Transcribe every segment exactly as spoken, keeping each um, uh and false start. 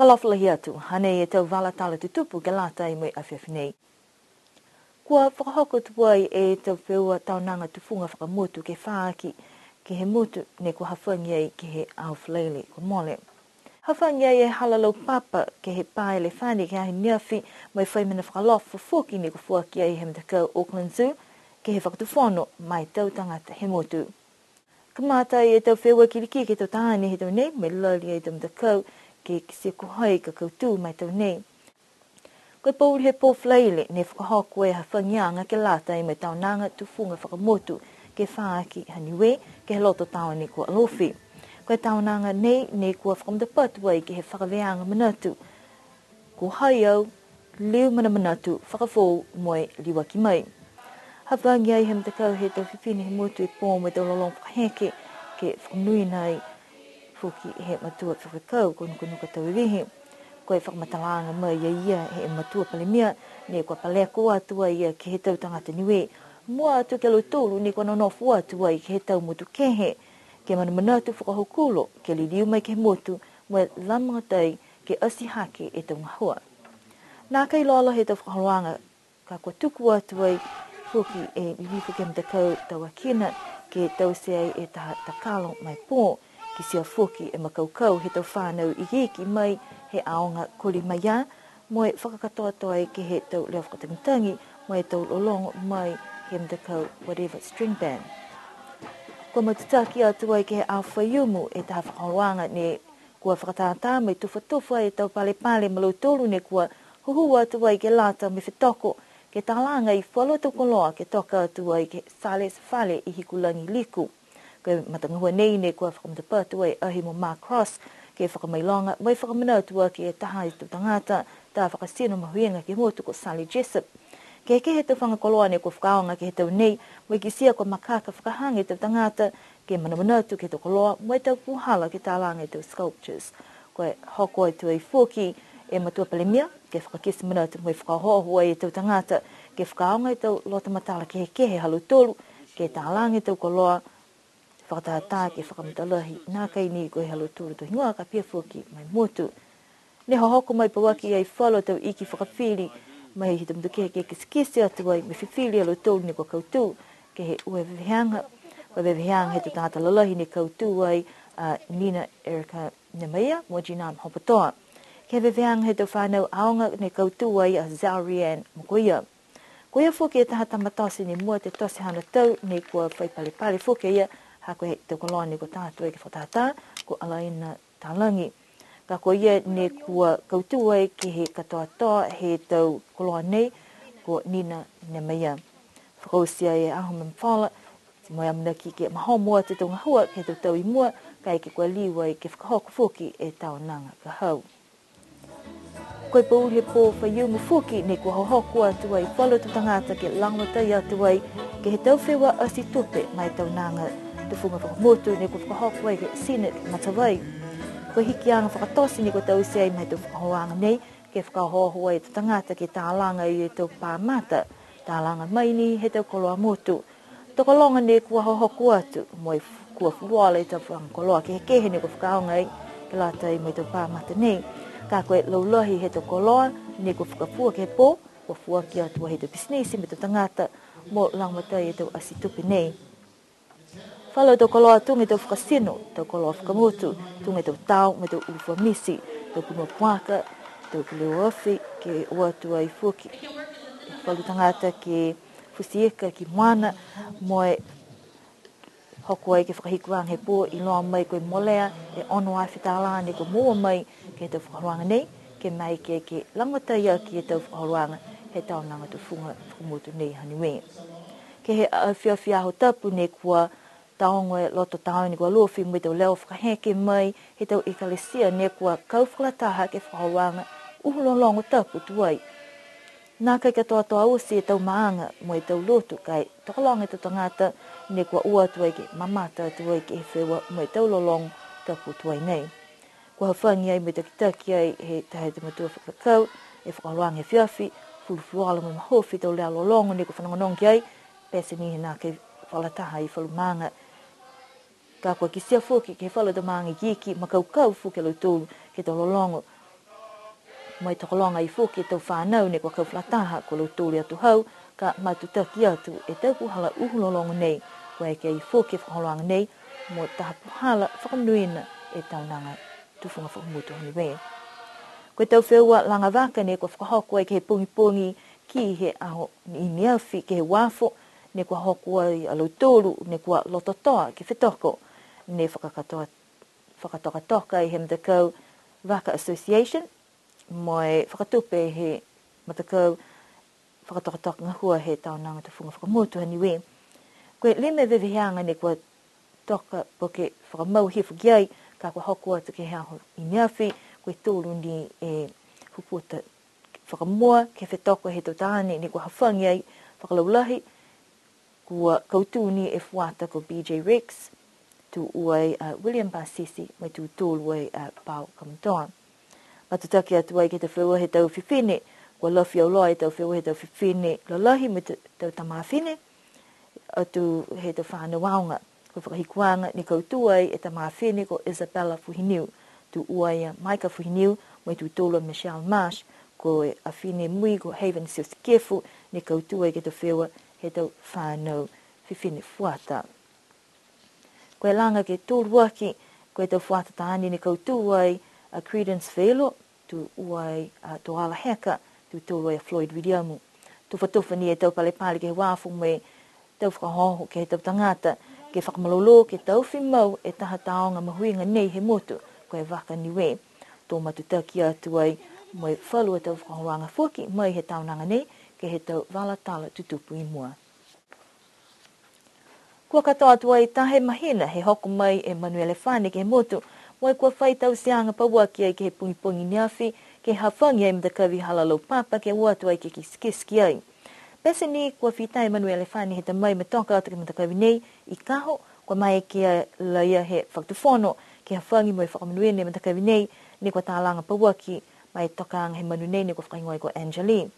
Fakaalofa lahi atu, hanei e tau vala tala tutupu ke lata mo e afiafi nei. Kua fakahoko tuai e tau feua taonaga tufuga fakamotu ke fā aki ke he motu ne kua hafagi ai ke he aho Falaile kua mole. Hafagi ai e hala laupapa ke he pā elefani ke he aho ne afi, mo e fai mena fakaalofa foki ne kua foaki ai he matakau Auckland Zoo ke he fakatufono ma e tau tagata he motu. Kamata e tau feua kilikiki he tau taane he tau nei, mo e lali e tau matakau ke kitia ko hai ka kautū ma e tau nei. Ko e pouli he pō Falaile ne fakahoko e hafagiaga ke lata mo e taonaga tufuga fakamotu ke fā aki ha Niue ke he loto taone ko Alofi. Ko e taonaga nei ne kua fakamatapatu ai ke he fakavēaga manatu ko hai au, liu manamanatu, fakafoou mo e liuaki mai. Hafagi ai he matakau he tau fifine he motu e pō mo e tau lologo fakaheke, ke fakamonuina ai foki he matua fekau ko Nukanuka Tauevihi. Ko e fakamatalaaga mai a ia he matua palemia, ne kua paleko atu ai ia ke he tau tagata Niue. Mua atu ki a lautolu ne kua nonofo atu ai ke he tau motu kehe, ke manamanatu fakahokulo, ke liliu mai ke he motu, mo e lagomatai ke ati hake e tau gahua. Nākai loaloa he tau fakaholoaga, ka kua tuku atu ai foki e lilifu ke he matakau Tauakina, ke taute ai e taha takalo ma e pō, kitia foki e makaukau he tau fānau ikiiki mai he aoga Koli Maia, mo e fakakatoatoa ai ke he tau leo fakatagitagi, mo e tau lologo mai he matakau Whatever String Band. Kua matutaki atu ai ke he aho Faiumu e taha fakaholoaga ne kua fakatātā mo e tufatufa e tau palepale ma lautolu ne kua hūhū atu ai ke lata mo e fetoko, ke talaga e falu tau koloa ke toka atu ai ke he sale fale i Hikulagi Liku. Ko e matagahua nei ne kua fakamatapatu ai Ahi mo Mark Cross, ke fakamailoga mo e fakamanatu aki e taha he tau tagata, tā fakatino mahuiga ke he motu ko Sally Jessop. Kehekehe e tau faga koloa ne kua fakaaoga ke he tau nei, mo e kitia kua makaka fakahaga e tau tagata, ke manamanatu ke he tau koloa, mo e tau puhala ke talaga e tau sculptures. Ko e hoko atu ai foki e matua palemia, ke fakakite manatu mo e fakaohooho ai e tau tagata, ke fakaaoga e tau loto matala kehekehe ha lautolu, ke talaga e tau koloa, fakatātā ke fakamatalahi, nākai ni ko e ha lautolu tau higoa ka pihia foki ma e motu. Ne hohoko mai pauaki ai falu tau iki fakafili, mai he tau motu kehe ke kitekite atu ai mo e fifili a lautolu ne kua kautū, ke he ua veveheaga, ua veveheaga he tau tagata lalahi ne kautū ai a Nina Erica Nemaia mo Jinan Hopotoa. Ke he veveheaga he tau fānau aoga ne kautū ai a Zaurian Mokoia. Ko ia foki e taha tama tote ne mua he tote haana tau, ne kua fai palepale foki a ia, ha ko e tau koloa ne kua tā atu ai ke fakatātā, ko Alaina Talagi. Ka ko ia ne kua kautū ai ke he katoatoa he tau koloa nei, ko Nina Nemaia. Fakaoti e aho ma e mafola, mo e amanaki ke mahomo atu e tau gahua ke he tau tau i mua, kaeke kua liu ai ke fakahoko foki e taonaga ka hau. Ko e pouli he pō Faiumu foki, ne kua hohoko atu ai falu tau tagata ke lagomatai atu ai ke he tau feua ati tupe ma e taonaga tufuga fakamotu ne kua fakahoko ai ke he Scenic Matavai. Ko e hikiaga fakatote ne kua taute ai ma e tau fakaholoaga nei, ke fakaohooho ai e tau tagata ke talaga e tau pā mata, talaga mai ni he tau koloa motu. Tokologa ne kua hohoko atu, mo e f-, kua fuluola e tau faga koloa kehekehe ne kua fakaaoga ai, ke lata mo e tau pā mata nei. Ka ko e laulahi he tau koloa ne kua fakafua ke he pō, kua foaki atu ai he tau pisinisi mo e tau tagata, mo lagomatai e tau ati tupe nei. Falu tau koloa tuga e tau fakatino, tau koloa fakamotu, tuga e tau tao, mo e tau ulufua miti, tau punua puaka, tau puleo afi, ke o atu ai foki falu tagata ke futi ika ki moana, mo e hoko ai ke fakahikuaga he pō, iloa mai ko e molea e ono afe tālā ne kua moua mai ke he tau fakaholoaga nei, ke maeke ke lagomatai aki e tau fakaholoaga he taonaga tufuga fakamotu nei ha Niue. Ke he afiafi Aho Tapu ne kua taogo e loto taone ko Alofi mo e tau leo fakaheke mai he tau ekalesia ne kua kau fakalataha ke he fakaholoaga uhu lologo tapu tuai. Nākai katoatoa oti e tau maaga mo e tau lotu ka e tokologa e tau tagata ne kua o atu ai ke mamata atu ai ke he feua mo e tau lologo tapu tuai nei. Kua hafagi ai mo e takitaki ai he taha he tau matua fakakau e fakaholoaga he afiafi, fulufuluola mo e mahofi e tau leo lologo ne kua fanogonogo ki ai, pete ni he nākai fakalataha e falu maaga. Ka kua kitia foki ke he falu tau maaga ikiiki, makaukau foki a lautolu ke he tau lologo. Mo e tokologa ai foki e tau fanau ne kua kau fakalataha ko lautolu e atuhau, ka matutaki atu e tau puhala uhu lologo nei, kua eke ai foki e fakaholoaga nei, mo taha puhala fakamonuina e Taonaga Tufuga Fakamotu ha Niue. Ko e tau feua laga vaka ne kua fakahoko ai ke he pogipogi ki he aho i neafi ke he uafo, ne kua hoko ai a lautolu, ne kua lototoa ke fetoko, ne fakakatoa, fakatokatoka ai he matakau Vaka Association, mo e fakatupe he matakau fakatokatoka gahua he Taonaga Tufuga Fakamotu ha Niue. Ko e lima e veveheaga ne kua toka po ke fakamau hifo ki ai, ka kua hoko atu ke he aho i neafi, ko e tolu ni e fufuta fakamua ke fetoko he tau taane ne kua hafagi ai fakalaulahi, kua kautū ni e fuata ko B J Rex, tū ua ai a William Pasisi, mo e tū tolu ai a Pau Kamotoa. Matutaki atu ai ke he tau feua he tau fifine, kua lafi auloa e tau feua he tau fifine lalahi mo e tau tamafine, atu he tau fanau aoga. Ko e fakahikuaga ne kautū ai e tamafine ko Isabella Fuhiniu, tū ua ai a Micah Fuhiniu, mo e tū tolu a Michelle Marsh, ko e afine mui ko Haven Siosikefu, ne kautū ai ke he tau feua he tau fanau fifine fuata. Ko e laga ke toluaki, ko e tau fuata taane ne kautū ai a Credence Velo, tū ua ai a Toala Heka, tū tolu ai a Floyd William. Tufatufa ni e tau palepale ke he uafo mo e tau fakaohooho ke he tau tagata, ke fakamalolō, ke taofi mau e taha tāoga mahuiga nei he motu, ko e Vaka Niue. To matutaki atu ai mo e falu a tau fakaholoaga foki mai he taonaga nei, ke he tau vala tala tutupu i mua. Kua katoa atu ai taha e mahina he hoko mai e manu elefane ke he motu, mo e kua fai tauteaga pauaki ai ke he pogipogi neafi, ke hafagi ai e matakavi hala laupapa ke o atu ai ke kitekite ki ai. Pete ni kua fita e manu elefane he ta mai mo e toka atu ke he matakavi nei i Kaho, kua maeke a laia he Fakatufono ke hafagi mo e fakamonuina e matakavi nei, ne kua talaga pauaki, mo e tokaaga he manu nei ne kua fakahigoa ko Angeli.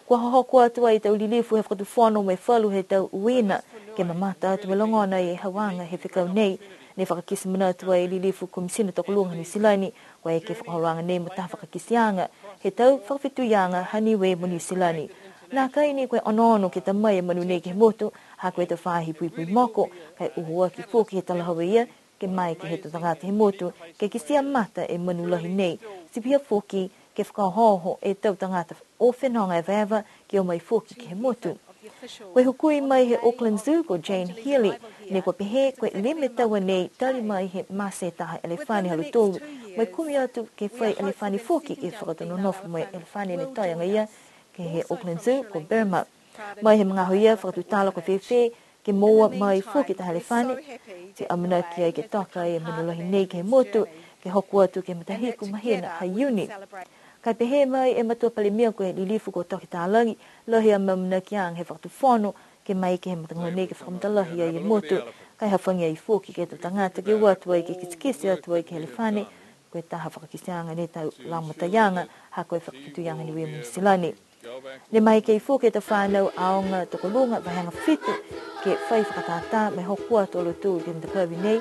Kua hohoko atu ai e tau lilifu he Fakatufono mo e falu he tau uiina, ke mamata atu mo e logona e hauaga he fekau nei, ne fakakite manatu ai e lilifu Komisina Tokoluga Niu Silani, kua eke e fakaholoaga nei mo taha fakakiteaga he tau fakafetuiaga ha Niue mo Niu Silani. Nākai ni ko e onoono ke ta mai e manu nei ke he motu, ha ko e tau faahi puipui moko, ka e uho aki foki he talahau e ia, ke mai ke he tau tagata he motu, ke kitia mata e manu lahi nei, ti pihia foki ke fakaohooho e tau tagata o fenoga evaeva, ke o mai foki ke he motu. Ko e hukui mai he Auckland Zoo ko Jane Healy, ne kua pehē ko e lima e tau a nei tali mai he mate e taha elefane ha lautolu, mo e kumi atu ke fai elefane foki ke fakatononofo mo e elefane ne toe agaia ke he Auckland Zoo ko Burma. Mai he magaaho ia fakatutala ko e fēfē ke moua mai foki taha elefane, ti amanaki ai ke toka e manu lahi nei ke he motu, ke hoko atu ke he matahiku mahina ha Iuni. Ka e pehē mai e Matua Palemia ko e Lilifu ko Toke Talagi, lahi e amaamanakiaga he Fakatufono, ke mai ke he matagahua nei ke fakamatalahi ai e motu, ka e hafagi ai foki ke he tau tagata ke o atu ai ke kitekite atu ai ke he elefane, ko e taha fakakiteaga ne tau lagomataiaga, ha ko e fakafetuiaga Niue mo Niu Silani. Ne maeke foki e tau fanau aoga tokoluga vahega fitu, ke fai fakatātā mo e hoko atu a lautolu ke he matakavi nei,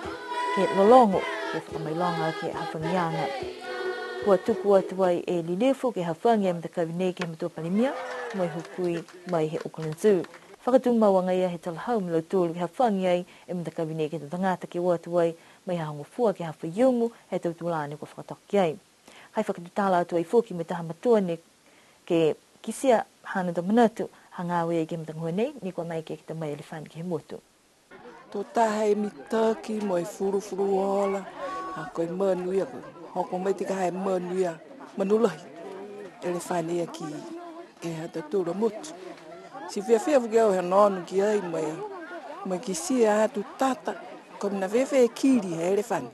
ke lologo, ke fakamailoga ke he hafagiaga. Kua tuku atu ai e Lilifu ke hafagi e matakavi nei ke he Matua Palemia, mo e hukui mai he Auckland Zoo. Fakatumau agaia he talahau mo lautolu ke hafagi ai e matakavi nei ke he tau tagata ke o atu ai, mo e ha Gofua ke he Aho Faiumu, he tau tulā ne kua fakatoka ki ai. Ka e fakatutala atu ai foki mo e taha matua ne ke kitia haana tau manatu, hagaao ia ke he matagahua nei, ne kua maeke ke ta mai e elefane ke he motu. To taha e mitaki mo e fulufulu ola, ha ko e manu ia, ko e hoko mai tika ha e manu ia, manu lahi, elefane ia ki, ke he ha tautolu a motu. Ti fiafia foki au he onoono ki ai mo e, mo e kitia atu tata, ko e mena fēfē e kili he elefane.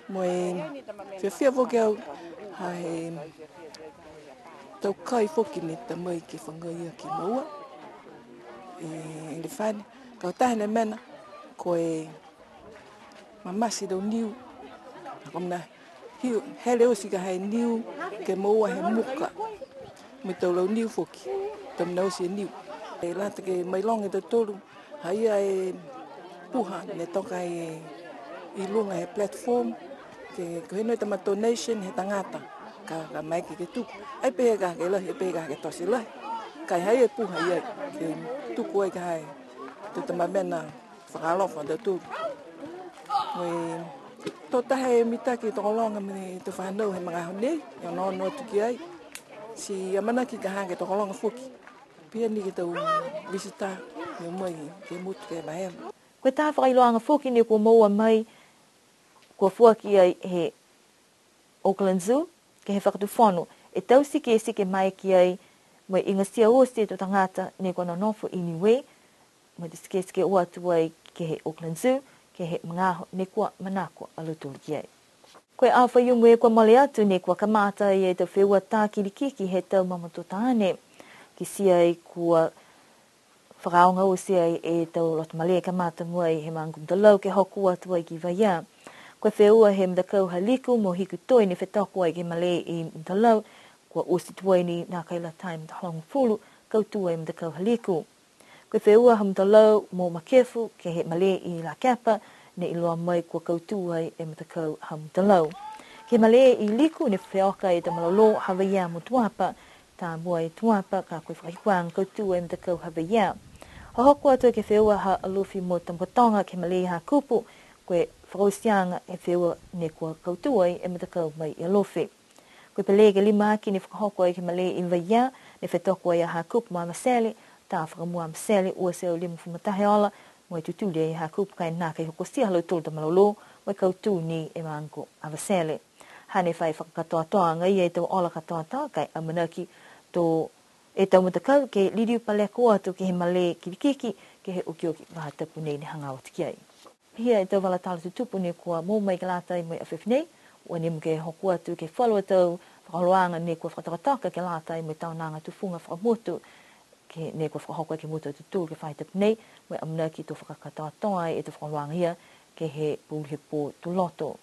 Mo e fiafia foki au, ha he tau kai foki ne ta mai ke fagai aki moua e elefane. Ka e taha ni e mena, ko e mamate e tau niu, ha ko e mena hiu, hele oti ka ha e niu, ke moua he muka, mo e tau lau niu foki, tau mena oti e niu. E lata ke mailoga e tautolu, ha ia e puha ne toka e i luga he platform, ke, ko e hino e tama donation he tagata. Ka, ka maeke ke tuku. Ai pehē ka ke lahi, ai pehē ka ke tote lahi. Ka e ha ia e puha i ai, ke tuku ai ka ha ia e tau mena fakaalofa ha tautolu. Mo e tō taha e mitaki tokologa mo e tau fanau he magaaho nei, e onoono atu ki ai. Ti amanaki ka ha ke tokologa foki. Pihia ni ke he tau visita, ne o mai ke he motu ke he vahega. Ko e taha fakailoaga foki ne kua moua mai, kua foaki ai he Auckland Zoo, ke he Fakatufono, e tau tiketike mai ki ai, mo e igatia oti e tau tagata ne kua nonofo i Niue, mo e tau tiketike o atu ai ke he Auckland Zoo, ke he magaaho ne kua manako a lautolu ki ai. Ko e aho Faiumu kua mole atu ne kua kamata ai e tau feua tā kilikiki he tau mamatua taane. Kitia ai kua fakaaoga oti ai e tau loto malē kamata mai he maaga Mutalau ke hoko atu ai ki Vaiea. Ko e feua he matakau ha Liku mo Hiku Toi ne fetoko ai ke he malē i Mutalau, kua oti tuai ni nākai la tai matahogofulu, kautū ai e matakau ha Liku. Ko e feua ha Mutalau mo Makefu ke he malē i Lakepa, ne iloa mai kua kautū ai e matakau ha Mutalau. Ke he malē i Liku ne feoka e tau malolō ha Vaiea mo Tuapa, tā mua e Tuapa, ka ko e fakahikuaga kautū ai e matakau ha Vaiea. Hohoko atu ke he feua ha Alofi mo Tamakautoga ke he malē i Hakupu, ko e fakaotiaga he feua ne kua kautū ai e matakau mai i Alofi. Ko e pele ke lima aki ne fakahoko ai ke he malē i Vaiea, ne fetoko ai a Hakupu mo Avatele, tā fakamua Avatele, ua e teau limagofulu ma taha e ola, mo e tutuli ai a Hakupu ka e nākai hokotia ha lautolu a tau malolō, mo e kautū ni e maaga ko Avatele. Hane fai fakakatoatoa agaia e tau ola katoatoa, ka e amanaki to e tau matakau ke liliu paleko atu ke he malē kilikiki, ke he okioki faahi tapu nei ne hagaao atu ki ai. Pihia e tau vala tala tutupu ne kua moua mai ke lata mo e afiafi nei, ua nimo ke hoko atu ke he falu a tau fakaholoaga ne kua fakatokatoka ke lata mo e taonaga tufuga fakamotu, ke ne kua fakahoko ke he motu ha tautolu ke he faahi tapu nei, mo e amanaki to fakakatoatoa e tau fakaholoaga ia ke he pouli he pō Tuloto.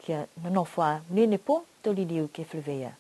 Kia nonofo ā, monuina e pō, to liliu ke feleveia.